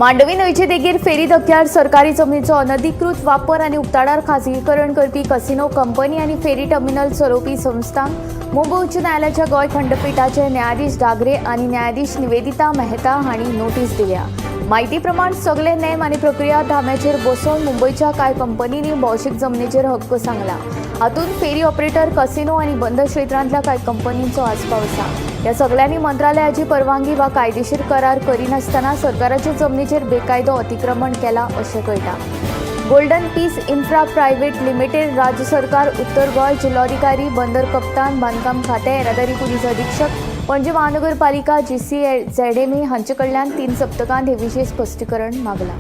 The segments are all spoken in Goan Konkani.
मांडवी न्हंयचे देगेर फेरी धक्क्यार सरकारी जमनीचो अनधिकृत वापर आनी उक्ताडार खाजगीकरण करपी कसिनो कंपनी आनी फेरी टर्मिनल चलोवपी संस्थांक मुंबय उच्च न्यायालयाच्या गोंय खंडपीठाचे न्यायाधीश डागरे आनी न्यायाधीश निवेदिता मेहता हांणी नोटीस दिल्या. म्हायती प्रमाण सगळे नेम आनी प्रक्रिया धाम्याचेर बसोवन मुंबयच्या कांय कंपनींनी भौशीक जमनीचेर हक्क सांगला. हातूंत फेरी ऑपरेटर, कसिनो आनी बंद क्षेत्रांतल्या कांय कंपनींचो आस्पाव आसा. ह्या सगल्यांनी मंत्रालयाची परवानगी वा कायदेशीर करार करिनासतना सरकाराचे जमनीचेर बेकायदो अतिक्रमण केलां अशें कळटा. Golden peace infra private limited, राज्य सरकार, उत्तर गोंय जिल्लोधिकारी, बंदर कप्तान, बांदकाम खातें, येरादारी पुलीस अधीक्षक, पणजे महानगरपालिका, जीसीझेडएमए हांचे कडल्यान 3 सप्तकांत हे विशीं स्पश्टीकरण मागलां.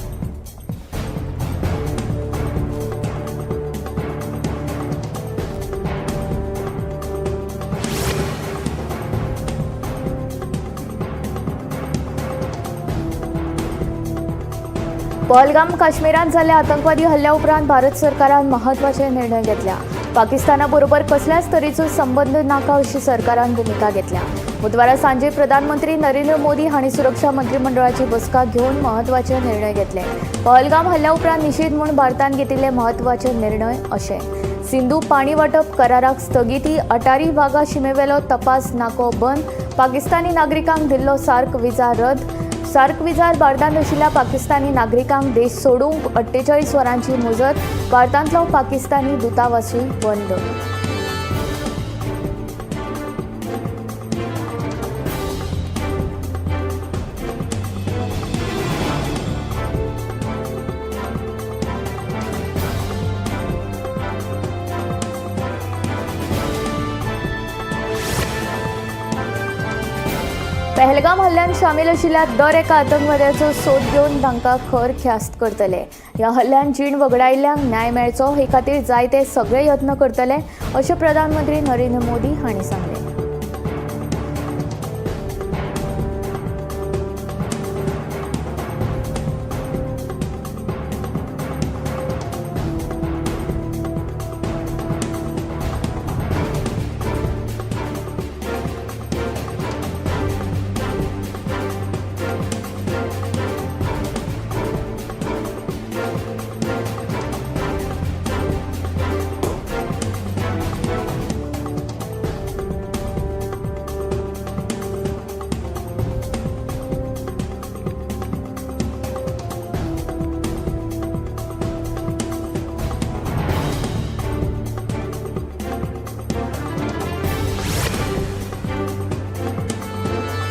पहलगाम काश्मीरांत जाल्ल्या आतंकवादी हल्ल्या उपरांत भारत सरकारान महत्वाचे निर्णय घेतल्या. पाकिस्ताना बरोबर कसल्याच तरेचो संबंद नाका अशी सरकारान भुमिका घेतल्या. बुधवारा सांजे प्रधानमंत्री नरेंद्र मोदी हांणी सुरक्षा मंत्रिमंडळाची बसका घेवन महत्वाचे निर्णय घेतले. पहलगाम हल्ल्या उपरांत निशेध म्हूण भारतान घेतिल्ले महत्वाचे निर्णय अशे: सिंधू पाणी वांटप कराराक स्थगिती, अटारी वाघा शिमेवेलो तपास नाको बंद, पाकिस्तानी नागरिकांक दिल्लो सार्क विजा रद्द, सार्क विजार भारतांत आशिल्ल्या पाकिस्तानी नागरिकांक देश सोडूंक 48 वरांची मुजत, भारतांतलो पाकिस्तानी दूतावासूय बंद. पहलगाम हल्ल्यांत सामील आशिल्ल्या दर एका आतंकवाद्याचो सोद घेवन तांकां खर ख्यास्त करतले. ह्या हल्ल्यांत जीण वगडायिल्ल्यांक न्याय मेळचो हे खातीर जाय ते सगळे यत्न करतले अशें प्रधानमंत्री नरेंद्र मोदी हांणी सांगलें.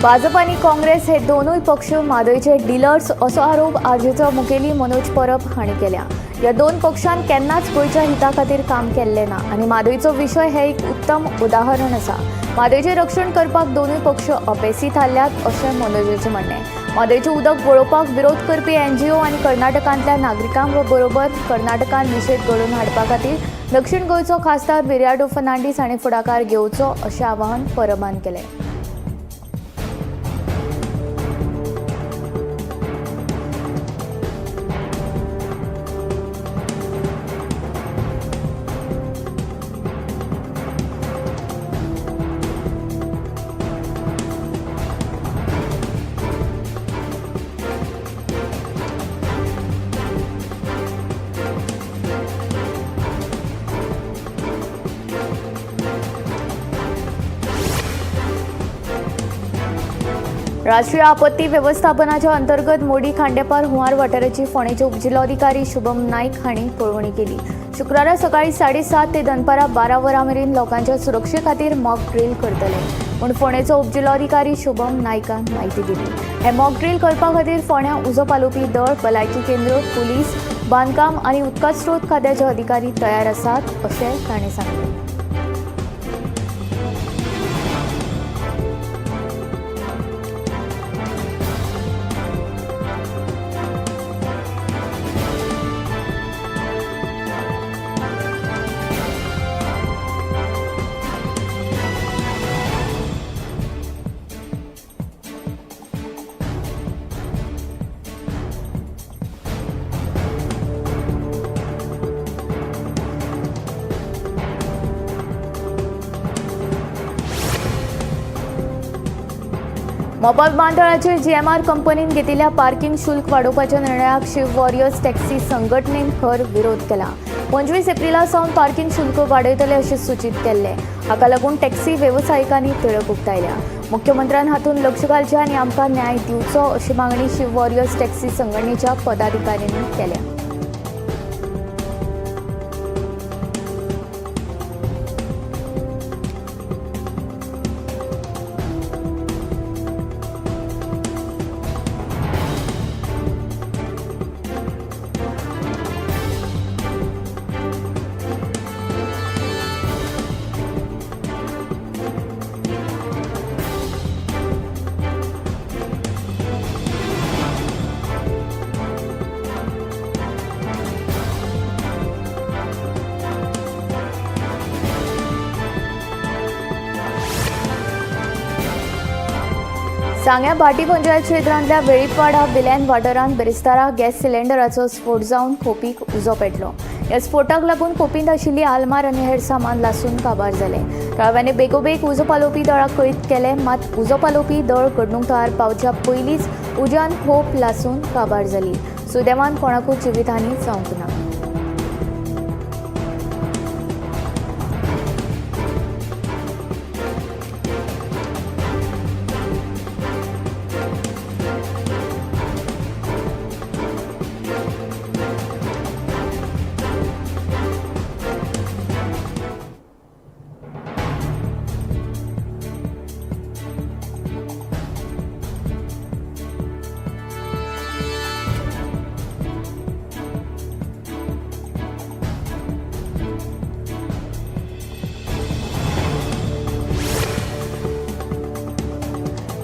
भाजप आनी काँग्रेस हे दोनूय पक्ष म्हादयचे डिलर्स असो आरोप आरजीचो मुखेली मनोज परब हांणी केल्या. ह्या दोन पक्षान केन्नाच गोंयच्या हिता खातीर काम केल्लें ना आनी म्हादयचो विशय हें एक उत्तम उदाहरण आसा. म्हादयचें रक्षण करपाक दोनूय पक्ष अपेसी थारल्यात अशें मनोजाचें म्हणणें. म्हादयचें उदक वळोवपाक विरोध करपी एनजीओ आनी कर्नाटकांतल्या नागरिकां बरोबर कर्नाटकांत निशेध घडोवन हाडपा खातीर दक्षिण गोंयचो खासदार विरियाटो फर्नांडीस हांणी फुडाकार घेवचो अशें आवाहन परबान केलें. राष्ट्रीय आपत्ती व्यवस्थापनाच्या अंतर्गत मोडी खांडेपार हुंवार वाठाराची फोंडेचे उपजिल्लोधिकारी शुभम नाईक हांणी पळोवणी केली. शुक्रारा सकाळी 7:30 ते दनपारां 12 वरां मेरेन लोकांच्या सुरक्षे खातीर मॉक ड्रील करतले म्हूण फोंडेचो उपजिल्लोधिकारी शुभम नाईकान म्हायती दिली. हे मॉक ड्रील करपा खातीर फोंड्यां उजो पालोवपी दळ, भलायकी केंद्र, पुलीस, बांदकाम आनी उदका स्रोत खात्याचे अधिकारी तयार आसात अशें तांणी सांगलें. मोपा विमानतळाचेर जीएमआर कंपनीन घेतिल्ल्या पार्किंग शुल्क वाडोवपाच्या निर्णयाक शिव वॉरियर्स टॅक्सी संघटनेन खर विरोध केला. 25 एप्रिला सावन पार्किंग शुल्क वाडयतले अशें सूचीत केल्लें. हाका लागून टॅक्सी वेवसायिकांनी तिडक उक्तायल्या. मुख्यमंत्र्यान हातूंत लक्ष घालचें आनी आमकां न्याय दिवचो अशी मागणी शिव वॉरियर्स टॅक्सी संघटनेच्या पदाधिकाऱ्यांनी केल्या. सांग्या भाटी पंचायत क्षेत्रांतल्या वेळीपवाडा बिल्यान वाठारांत बिरेस्तारा गॅस सिलेंडराचो स्फोट जावन खोपीक उजो पेटलो. ह्या स्फोटाक लागून खोपींत आशिल्ली आलमार आनी हेर सामान लासून काबार जालें. थळाव्यांनी बेगोबेग उजो पालोवपी दळाक कळीत केलें. मात उजो पालोवपी दळ घडणूक थळार पावच्या पयलींच उज्यान खोप लासून काबार जाली. सुदैवान कोणाकूच जिवीतहानी जावंक ना.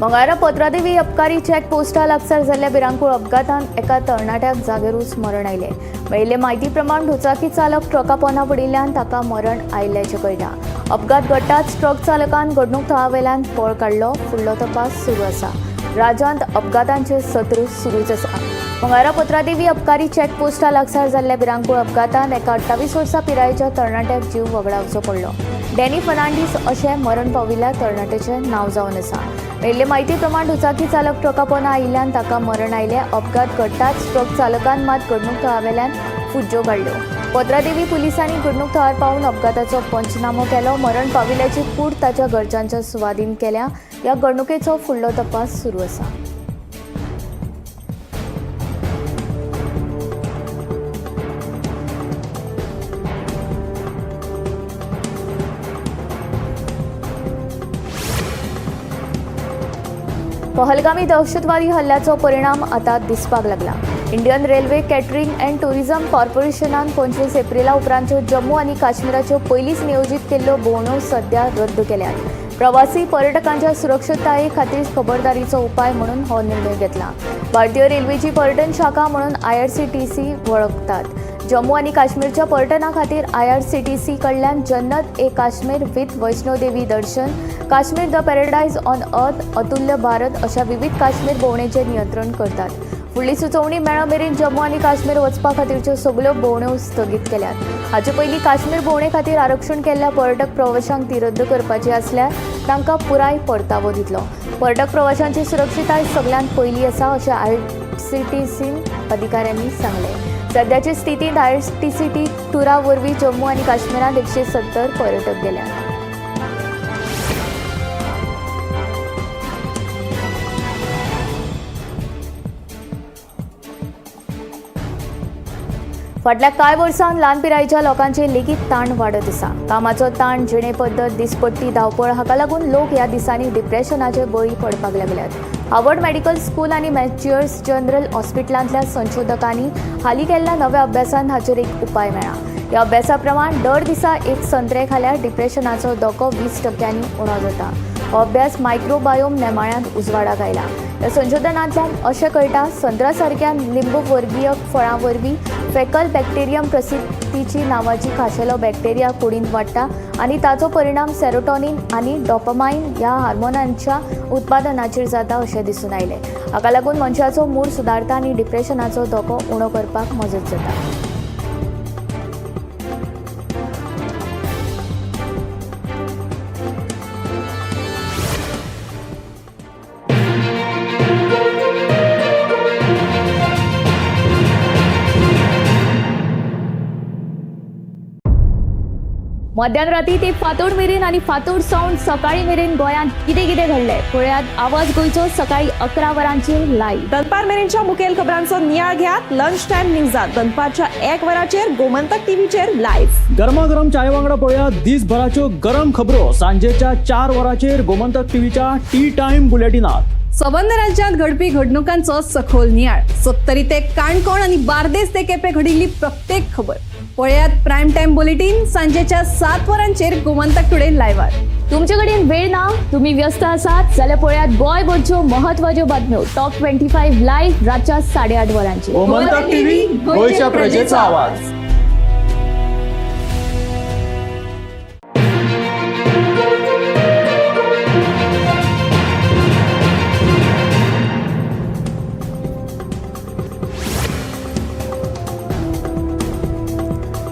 मंगळारा पत्रादेवी अबकारी चेक पोस्टा लागसार जाल्ल्या भिरांकूळ अपघातांत एका तरणाट्याक जागेरूच मरण आयलें. मेळिल्ले म्हायती प्रमाण दुचाकी चालक ट्रका पोंदा पडिल्ल्यान ताका मरण आयिल्ल्याचें कळटा. अपघात घडटाच ट्रक चालकान घडणूक थळावेल्यान पळ काडलो. फुडलो तपास सुरू आसा. राज्यांत अपघातांचें सत्र सुरूच आसा. मंगळारा पत्रादेवी अबकारी चेक पोस्टा लागसार जाल्ल्या भिरांकूळ अपघातांत एका 28 वर्सां पिरायेच्या तरणाट्याक जीव वगडावचो पडलो. डॅनी फर्नांडीस अशें मरण पाविल्ल्या तरणाट्याचें नांव जावन आसा. मेळिल्ले म्हायती प्रमाण दुचाकी चालक ट्रका पोंदा आयिल्ल्यान ताका मरण आयलें. अपघात घडटाच ट्रक चालकान मात घडणूक थळावेल्यान फुज्ज्यो काडल्यो. पत्रादेवी पुलिसांनी घडणूक थळार पावून अपघाताचो पंचनामो केलो. मरण पाविल्ल्याची कूड ताच्या घरच्यांच्या सुवादीन केल्या. ह्या घडणुकेचो फुडलो तपास सुरू आसा. पहलगामी दहशतवादी हल्ल्याचो परिणाम आता दिसपाक लागला. Indian railway catering and tourism कॉर्पोरेशनान 25 एप्रिला उपरांतच्यो जम्मू आनी काश्मीराच्यो पयलींच नियोजीत केल्ल्यो भोंवड्यो सध्या रद्द केल्यात. प्रवासी पर्यटकांच्या सुरक्षताये खातीर खबरदारीचो उपाय म्हणून हो निर्णय घेतला. भारतीय रेल्वेची पर्यटन शाखा म्हणून IRCTC वळखतात. जम्मू आनी काश्मीरच्या पर्यटना खातीर IRCTC कडल्यान Jannat e Kashmir with Vaishno Devi Darshan, Kashmir the paradise on earth, Atulya Bharat अशा विविध काश्मीर भोंवडेचें नियंत्रण करतात. फुडली सुचोवणी मेळा मेरेन जम्मू आनी काश्मीर वचपा खातीरच्यो सगल्यो भोंवड्यो स्थगीत केल्यात. हाचे पयलीं काश्मीर भोंवडे खातीर आरक्षण केल्ल्या पर्यटक प्रवाशांक ती रद्द करपाची आसल्यार तांकां पुराय परतावो दितलो. पर्यटक प्रवाशांची सुरक्षितताय सगल्यांत पयली आसा अशें IRCTC अधिकाऱ्यांनी सांगलें. सद्याचे स्थितींत IRCTC टुरा वरवीं जम्मू आनी काश्मीरांत 170 पर्यटक गेल्यात. फाटल्या कांय वर्सांत ल्हान पिरायेच्या लोकांचे लेगीत ताण वाडत आसा. कामाचो ताण, जिणे पद्दत, दिसपट्टी धांवपळ हाका लागून लोक ह्या दिसांनी डिप्रेशनाचे बळी पडपाक लागल्यात. हार्वर्ड मेडिकल स्कूल आनी मॅच्युअर्स जनरल हॉस्पिटलांतल्या संशोधकांनी हालीं केल्ल्या नव्या अभ्यासांत हाचेर एक उपाय मेळ्ळा. ह्या अभ्यासा प्रमाण दर दिसा एक संत्रे खाल्यार डिप्रेशनाचो धोको 20% उणो जाता. हो अभ्यास मायक्रोबायोम नेमाळ्यांत उजवाडाक आयला. ह्या संशोधनांतल्यान अशें कळटा, संत्रा सारक्या लिंबूवर्गीय फळां वरवीं फेकल बॅक्टेरियम प्रसिद्धीची नांवाची खाशेलो बॅक्टेरिया कुडींत वाडटा आनी ताचो परिणाम सेरोटोनिन आनी डॉपमायन ह्या हार्मोनांच्या उत्पादनाचेर जाता अशें दिसून आयलें. हाका लागून मनशाचो मूड सुदारता आनी डिप्रेशनाचो धोको उणो करपाक मजत जाता. मध्यान राती ते फांतोड मेरेन आनी फांतोड सावन सकाळी मेरेन गोंयांत कितें कितें घडलें पळयात आवाज गोंयचो सकाळी 11 वरांचेर लायव्ह. दनपार मेरेनच्या मुखेल खबरांचो नियाळ घेयात लंच टायम न्यूजात दनपारच्या 1 वराचेर गोमंतक टीव्हीचेर लायव्ह. गरमागरम चाये वांगडा पळया दिसभराच्यो गरम खबरो सांजेच्या 4 वरांचेर गोमंतक टीव्हीच्या टी टायम बुलेटिनात. सबंद राज्यात घडपी घडणुकांचो सखोल नियाळ, सत्तरी ते काणकोण आणि बार्देस ते केपे घडिल्ली प्रत्येक खबर पळयात प्राईम टाइम बुलेटिन सांजेच्या 7 वरांचेर गोमंतक टुडे लायव्हार. तुमचे कडेन वेळ ना, तुम्ही व्यस्त आसात जाल्यार पळयात गोंयभरच्यो महत्वाच्यो बातम्यो टॉप 25 लायव्ह रातच्या 8:30 वरांचेर. गोमंतक टीव्ही, गोयच्या प्रजेचा आवाज.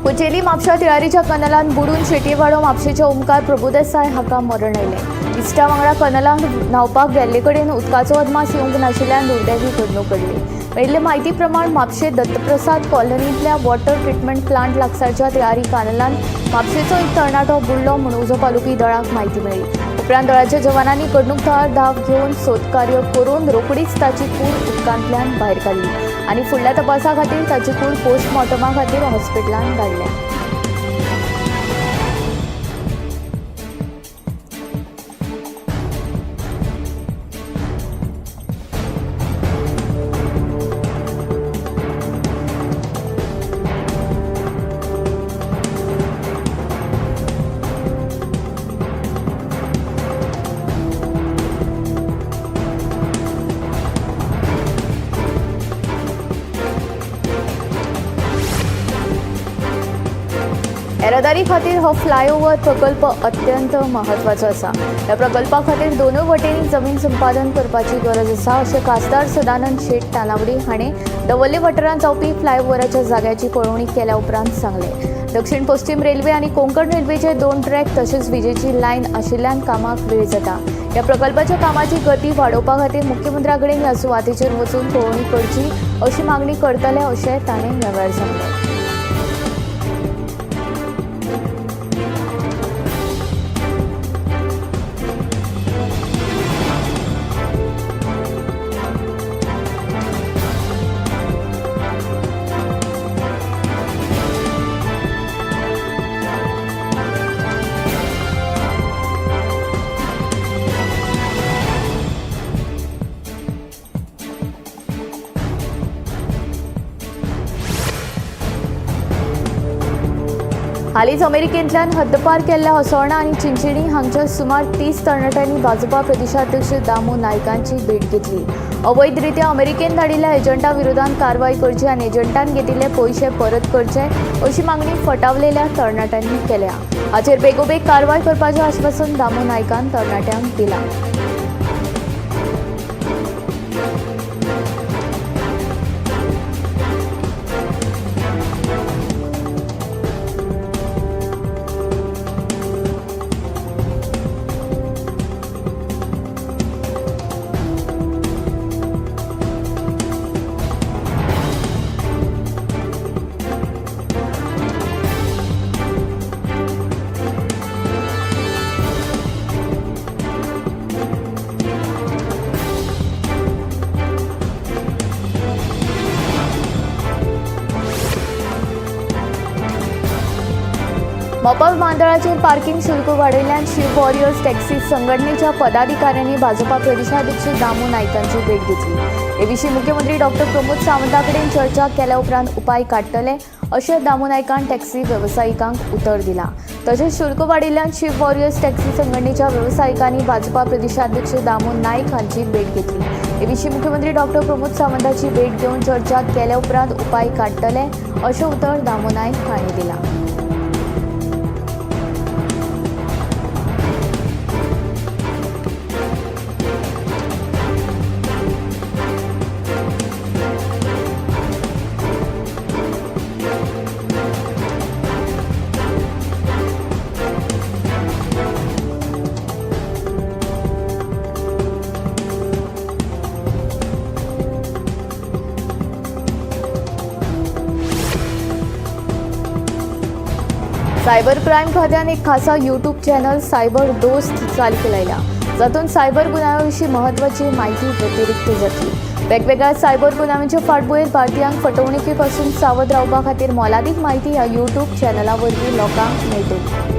कुचेली म्हापशा तिळारीच्या कनलांत बुडून शेटयेवाडो म्हापशेचे ओमकार प्रभुदेसाय हाका मरण आयलें. इश्टा वांगडा कनलांत न्हांवपाक गेल्ले कडेन उदकाचो अदमास येवंक नाशिल्ल्यान दुर्दैवी घडणूक घडली. मेळिल्ले म्हायती प्रमाण म्हापशे दत्तप्रसाद कॉलनींतल्या वॉटर ट्रिटमेंट प्लांट लागसारच्या तिळारी कनलांत म्हापशेचो एक तरणाटो बुडलो म्हूण उजो पालोवपी दळाक म्हायती मेळ्ळी. उपरांत दळाच्या जवानांनी घडणूक थळार धांव घेवन सोदकार्य करून रोखडीच ताची कूड उदकांतल्यान भायर काडली आनी फुडल्या तपासा खातीर ताची कूड पोस्टमॉर्टमा खातीर हॉस्पिटलांत धाडल्या. येरादारी खातीर हो फ्लायओव्हर प्रकल्प अत्यंत म्हत्वाचो आसा. ह्या प्रकल्पा खातीर दोनूय वटेंनी जमीन संपादन करपाची गरज आसा अशें खासदार सदानंद शेट तानावडी हाणें दवर्ले वाठारांत जावपी फ्लायओव्हराच्या जाग्याची पळोवणी केल्या उपरांत सांगलें. दक्षिण पश्चिम रेल्वे आनी कोंकण रेल्वेचे 2 ट्रॅक तशेंच विजेची लायन आशिल्ल्यान कामाक वेळ जाता. ह्या प्रकल्पाच्या कामाची गती वाडोवपा खातीर मुख्यमंत्र्या कडेन ह्या सुवातेचेर वचून पळोवणी करची अशी मागणी करतले अशें ताणें ह्या वेळार सांगलें. हालींच अमेरिकेंतल्यान हद्दपार केल्ल्या हसोणा आनी चिंचिणी हांगच्या सुमार 30 तरणाट्यांनी भाजपा प्रदेशाध्यक्ष दामू नायकांची भेट घेतली. अवैधरित्या अमेरिकेन धाडिल्ल्या एजंटा विरोधात कारवाय करची आनी एजंटान घेतिल्ले पयशे परत करचे अशी मागणी फटावलेल्या तरणाट्यांनी केल्या. हाचेर बेगोबेग कारवाय करपाचें आश्वासन दामू नायकान तरणाट्यांक दिलां. मोपा विमानतळाचेर पार्किंग शुल्क वाडयल्ल्यान शिव वॉरियर्स टॅक्सी संघटनेच्या पदाधिकाऱ्यांनी भाजपा प्रदेशाध्यक्ष दामू नायकांची भेट घेतली. हे विशीं मुख्यमंत्री डॉक्टर प्रमोद सावंता कडेन चर्चा केल्या उपरांत उपाय काडटले अशें दामू नायकान टॅक्सी वेवसायिकांक उतर दिलां. तशेंच शुल्क वाडिल्ल्यान शिव वॉरियर्स टॅक्सी संघटनेच्या वेवसायिकांनी भाजपा प्रदेशाध्यक्ष दामू नायक हांची भेट घेतली. हे विशीं मुख्यमंत्री डॉक्टर प्रमोद सावंताची भेट घेवन चर्चा केल्या उपरांत उपाय काडटले अशें उतर दामू नायक हांणी दिलां. सायबर क्रायम खात्यान एक खासा यूट्यूब चॅनल सायबर दोस्त चालीक लायला, जातूंत सायबर गुन्यांवा विशीं म्हत्वाची म्हायती व्यतिरिक्त जातली. वेगवेगळ्या सायबर गुन्यांवांचे फाटभुंयेर भारतीयांक फटवणुकी पासून सावध रावपा खातीर मोलादीक म्हायती ह्या यूट्यूब चॅनला वरवीं लोकांक मेळटली.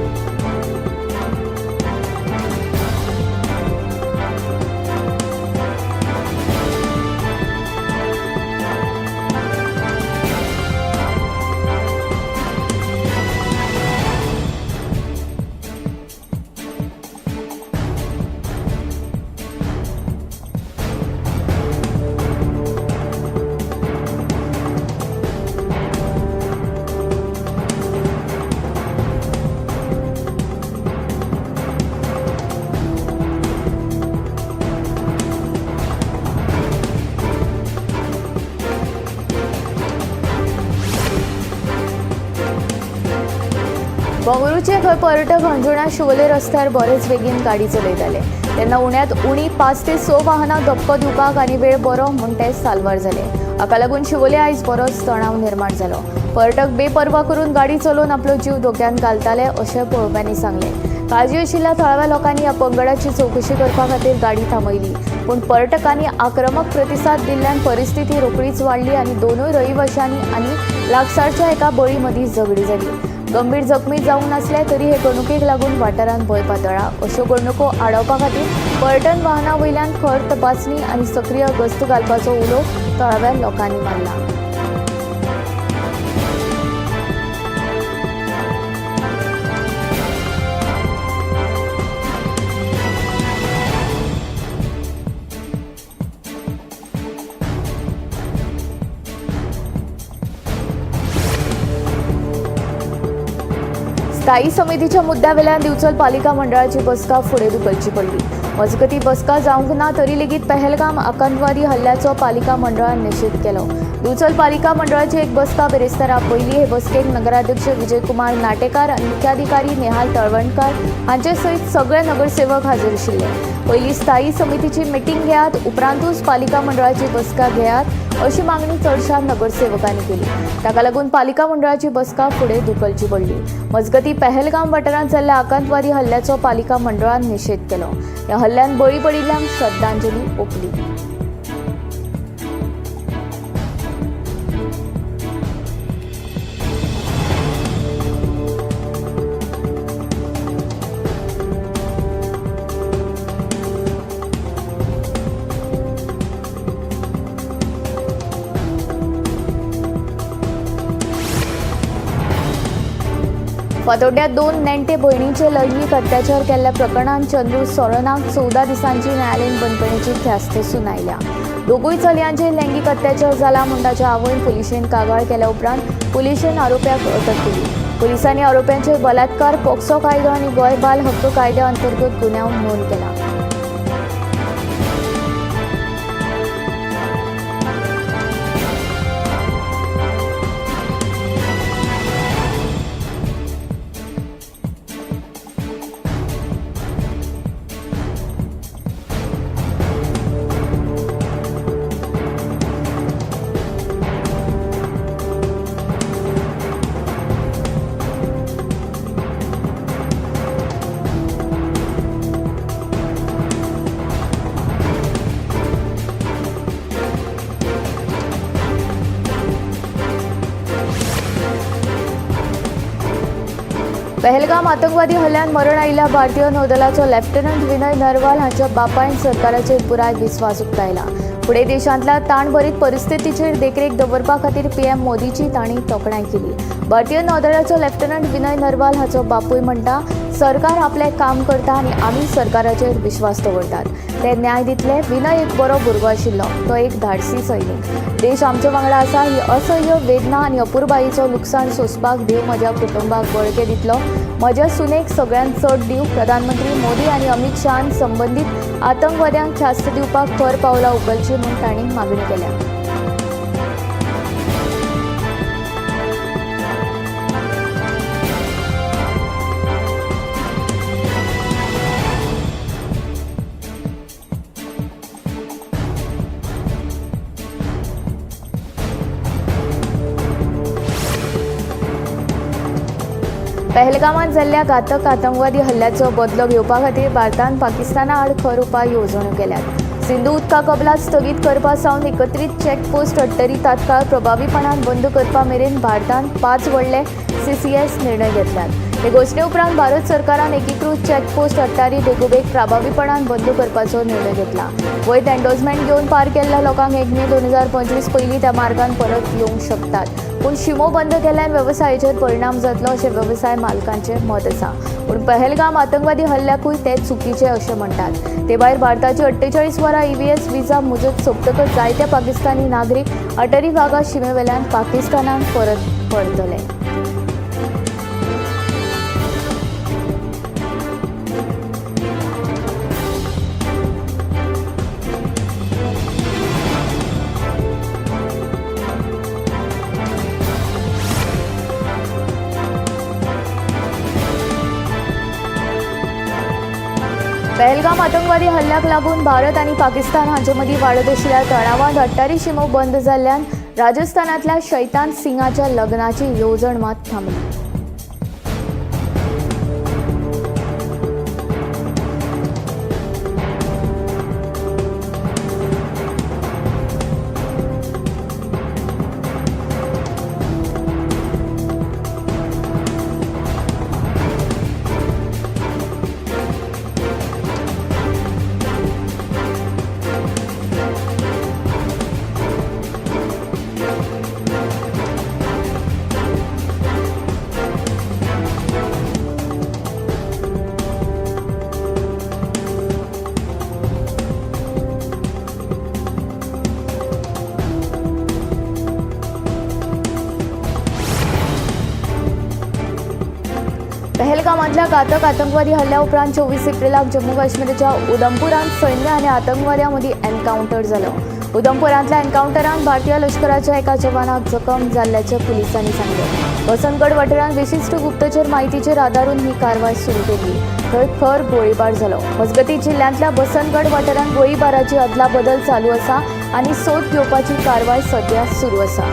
बंगळुरूचे खंय पर्यटक अंजुणा शिवोले रस्त्यार बरेच बेगीन गाडी चलयताले तेन्ना उण्यांत उणी 5 ते 6 वाहनां धपको दिवपाक आनी वेळ बरो म्हूण ते साल्वार जाले. हाका लागून शिवोले आयज बरोच तणाव निर्माण जालो. पर्यटक बेपर्वा करून गाडी चलोवन आपलो जीव धोक्यांत घालताले अशें पळोवप्यांनी सांगलें. काळजी आशिल्ल्या थळाव्या लोकांनी ह्या पंगडाची चवकशी करपा खातीर गाडी थांबयली, पूण पर्यटकांनी आक्रमक प्रतिसाद दिल्ल्यान परिस्थिती रोखडीच वाडली आनी दोनूय रहिवाशांनी आनी लागसारच्या एका बळी मदीं झगडी जाली. गंभीर जखमी जावंक नासले तरी हे घडणुकेक लागून वाठारांत भंय पातळ्ळा. अश्यो घडणुको आडावपा खातीर पर्यटन वाहनां वयल्यान खर तपासणी आनी सक्रीय गस्त घालपाचो उलो थळाव्या लोकांनी मारला. स्थायी समितीच्या मुद्द्यावेल्यान दिवचल पालिका मंडळाची बसका फुडें धुकलची पडली. मजगती बसका जावंक ना तरी लेगीत पहलगाम आतंकवादी हल्ल्याचो पालिका मंडळान निशेध केलो. दिवचल पालिका मंडळाची एक बसका बिरेस्तारा पयली. हे बसकेक नगराध्यक्ष विजयकुमार नाटेकार आनी मुख्याधिकारी नेहाल तळवणकार हांचे सयत सगळे नगरसेवक हाजीर आशिल्ले. पयली स्थायी समितीची मिटींग घेयात, उपरांतूच पालिका मंडळाची बसका घेयात अशी मागणी चडशा नगरसेवकांनी केली. ताका लागून पालिका मंडळाची बसका फुडें धुकलची पडली. मजगती पहलगाम वाठारांत जाल्ल्या आतंकवादी हल्ल्याचो पालिका मंडळान निशेध केलो. ह्या हल्ल्यांत बळी पडिल्ल्यांक श्रद्धांजली ओंपली. फातोड्ड्यात 2 नेण्टे भयणीचे लैंगीक अत्याचार केल्ल्या प्रकरणांत चंद्रू सोरनाक 14 दिसांची न्यायालयीन बंदखणीची ख्यास्त सुनायल्या. दोगूय चलयांचेर लैंगीक अत्याचार जाला म्हूण ताच्या आवयन पुलिशेन कागाळ केल्या उपरांत पुलिशेन आरोप्याक अटक केली. पुलिसांनी आरोप्यांचेर बलात्कार, पॉक्सो कायदो आनी गोंय बाल हक्क कायद्या अंतर्गत गुन्यांव नोंद केला. पहलगाम आतंकवादी हल्ल्यान मरण आयिल्ल्या भारतीय नौदलाचो लेफ्टनंट विनय नरवाल हांच्या बापायन सरकाराचेर पुराय विस्वास उक्तायला. फुडें देशांतल्या ताणभरीत परिस्थितीचेर देखरेख दवरपा खातीर पीएम मोदीची तांणी तोखणाय केली. भारतीय नौदलाचो लेफ्टनंट विनय नरवाल हाचो बापूय म्हणटा, सरकार आपलें काम करता आनी आमी सरकाराचेर विश्वास दवरतात, ते न्याय दितले. विनय एक बरो भुरगो आशिल्लो, तो एक धाडसी सैनीक. देश आमच्या वांगडा आसा. ही असह्य वेदना आनी अपुरबायेचो लुकसाण सोंसपाक देव म्हज्या कुटुंबाक बळगें दितलो. म्हज्या सुनेक सगळ्यांत चड दिव. प्रधानमंत्री मोदी आनी अमित शहान संबंदीत आतंकवाद्यांक ख्यास्त दिवपाक खर पावलां उखलचीं म्हूण तांणी मागणी केल्या. पहलगामात जाल्ल्या घातक आतंकवादी हल्ल्याचो बदलो घेवपा खातीर भारतान पाकिस्ताना आड खर उपाय येवजण्यो केल्यात. सिंधू उदका कबलात स्थगीत करपा सावन एकत्रीत चॅकपोस्ट अट्टरी तात्काळ प्रभावीपणान बंद करपा मेरेन भारतान 5 व्हडले सीसीएस निर्णय घेतल्यात. हे घोशणे उपरांत भारत सरकारान एकीकृत चॅकपोस्ट अट्टारी बेगोबेग प्रभावीपणान बंद करपाचो निर्णय घेतला. वैध एन्डोर्समेंट घेवन पार केल्ल्या लोकांक 1 मे 2025 पयलीं त्या मार्गान परत येवंक शकतात. पूण शिमो बंद केल्ल्यान वेवसायाचेर परिणाम जातलो अशें वेवसाय मालकांचें मत आसा. पूण पहलगाम आतंकवादी हल्ल्याकूय ते चुकीचे अशें म्हणटात. ते भायर भारताची 48 वरां ईव्हीएस विजा मुजत सोंपतकच जायते पाकिस्तानी नागरीक अटरी वाघा शिमेवेल्यान पाकिस्तानान परत परतले. पहलगाम आतंकवादी हल्ल्याक लागून भारत आनी पाकिस्तान हांचे मदीं वाडत आशिल्ल्या तणावांत अट्टारी शिमो बंद जाल्ल्यान राजस्थानांतल्या शैतान सिंगाच्या लग्नाची येवजण मात थांबली. पहलगामांतल्या घातक आतंकवादी हल्ल्या उपरांत 24 एप्रिलाक जम्मू काश्मीरच्या उधमपुरांत सैन्य आनी आतंकवाद्यां मदीं एन्कावंटर जालो. उधमपुरांतल्या एन्कावंटरांत भारतीय लश्कराच्या एका जवानाक जखम जाल्ल्याचें पुलिसांनी सांगलें. वसंतगड वाठारांत विशिश्ट गुप्तचर माहितीचेर आदारून ही कारवाय सुरू केली. थंय खर गोळीबार जालो. मजगतीं जिल्ल्यांतल्या बसंतगड वाठारांत गोळीबाराची अदलाबदल चालू आसा आनी सोद घेवपाची कारवाय सध्या सुरू आसा.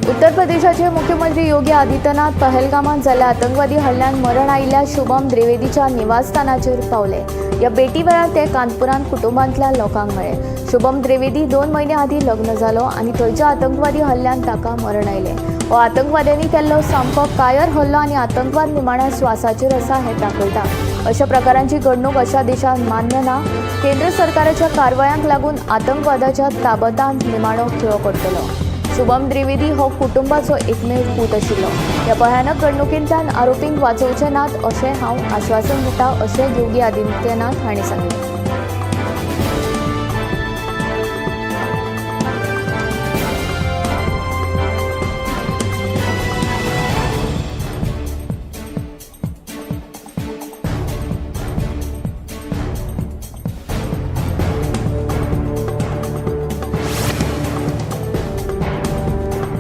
उत्तर प्रदेशाचे मुख्यमंत्री योगी आदित्यनाथ पहलगामात जाल्ल्या आतंकवादी हल्ल्यान मरण आयिल्ल्या शुभम द्विवेदीच्या निवासस्थानाचेर पावले. ह्या भेटी वेळार ते कानपुरांत कुटुंबांतल्या लोकांक मेळ्ळे. शुभम द्विवेदी 2 म्हयने आदीं लग्न जालो आनी थंयच्या आतंकवादी हल्ल्यान ताका मरण आयलें. हो आतंकवाद्यांनी केल्लो सामको कायर हल्लो आनी आतंकवाद निमाण्या श्वासाचेर आसा हें दाखयता. अशा प्रकारांची घडणूक अशा देशांत मान्य ना. केंद्र सरकाराच्या कारवायांक लागून आतंकवादाच्या ताबतांत निमाणो खेळ पडटलो. शुभम द्विवेदी हो कुटुंबाचो एकमेव पूत आशिल्लो. ह्या भयानक घडणुकींतल्यान आरोपींक वाचोवचे नात अशें हांव आश्वासन दिता अशें योगी आदित्यनाथ हांणी सांगलें.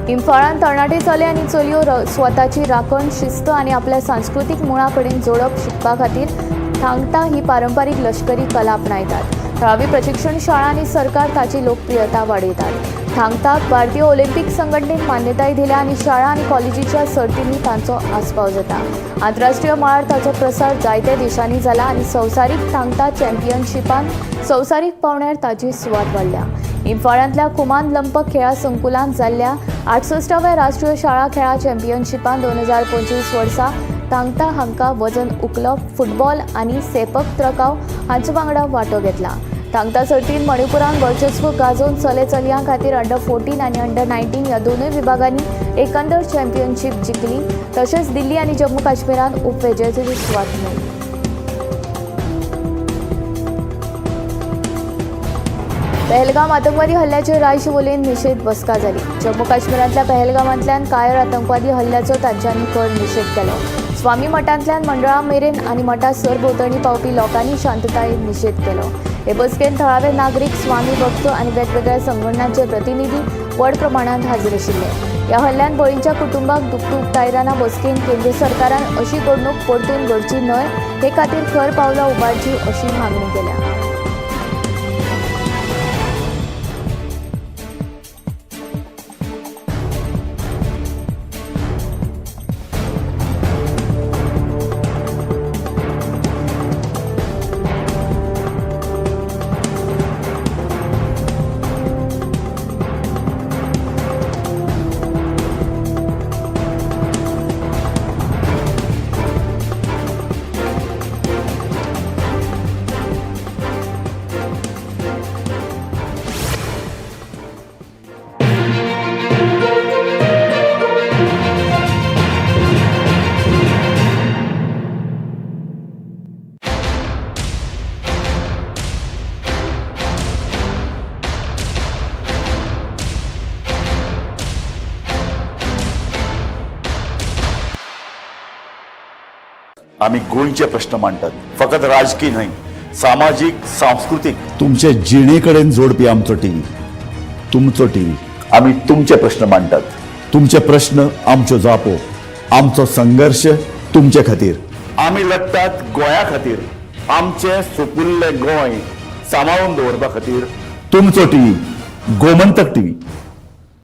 इम्फाळांत तरणाटे चले आनी चलयो स्वताची राखण, शिस्त आनी आपल्या सांस्कृतीक मुळां कडेन जोडप शिकपा खातीर थांगता ही पारंपारीक लश्करी कला आपणायतात. थळावी प्रशिक्षण शाळा आनी सरकार ताची लोकप्रियता वाडयतात. थांगताक भारतीय ऑलिम्पीक संघटनेन मान्यताय दिल्या आनी शाळा आनी कॉलेजीच्या सर्तींनी तांचो आस्पाव जाता. आंतरराष्ट्रीय मळार ताचो प्रसार जायत्या देशांनी जाला आनी संवसारीक थांगता चॅम्पियनशिपांत संवसारीक पांवड्यार ताची सुवात वाडल्या. इम्फाळांतल्या कुमान लंप खेळा संकुलांत जाल्ल्या 68व्या राष्ट्रीय शाळा खेळा चॅम्पियनशिपांत 2025 वर्सा थांगता हांकां वजन उखलप, फुटबॉल आनी सेपक त्रकाव हांचे वांगडा वांटो घेतला. थांगता सर्तीन मणिपुरान वर्चस्व गाजोवन चले चलयां खातीर अंडर 14 आनी अंडर 19 ह्या दोनूय विभागांनी एकंदर चॅम्पियनशीप जिखली. तशेंच दिल्ली आनी जम्मू काश्मीरान उपविजेती सुवात मेळ्ळी. पहलगाम आतंकवादी हल्ल्याचेर राय शिवोलेन निशेध बसका जाली. जम्मू काश्मीरांतल्या पहलगामांतल्यान कायर आतंकवादी हल्ल्याचो तांच्यांनी खर निशेध केलो. स्वामी मठांतल्यान मंडळा मेरेन आनी मठा सरभोंवतणी पावपी लोकांनी शांततायेन निशेध केलो. हे बसकेन थळावे नागरीक, स्वामी भक्त आनी वेगवेगळ्या संघटनांचे प्रतिनिधी व्हड प्रमाणांत हाजीर आशिल्ले. ह्या हल्ल्यान बळींच्या कुटुंबाक दुख्ख उक्तायतना बसकेन केंद्र सरकारान अशी घडणूक परतून घडची न्हय हे खातीर खर पावलां उबारची अशी मागणी केल्या. आम्ही गोंयचे प्रश्न मांडटात, फकत राजकीय न्हय, सामाजीक, सांस्कृतीक, तुमचे जिणे कडेन जोडपी आमचो टीव्ही, तुमचो टीव्ही. आम्ही तुमचे प्रश्न मांडटात, तुमचे प्रश्न आमच्यो जापो, आमचो संघर्श तुमचे खातीर. आमी लढटात गोंया खातीर, आमचें सुपुल्लें गोंय सांबाळून दवरपा खातीर. तुमचो टीव्ही, गोमंतक टीव्ही.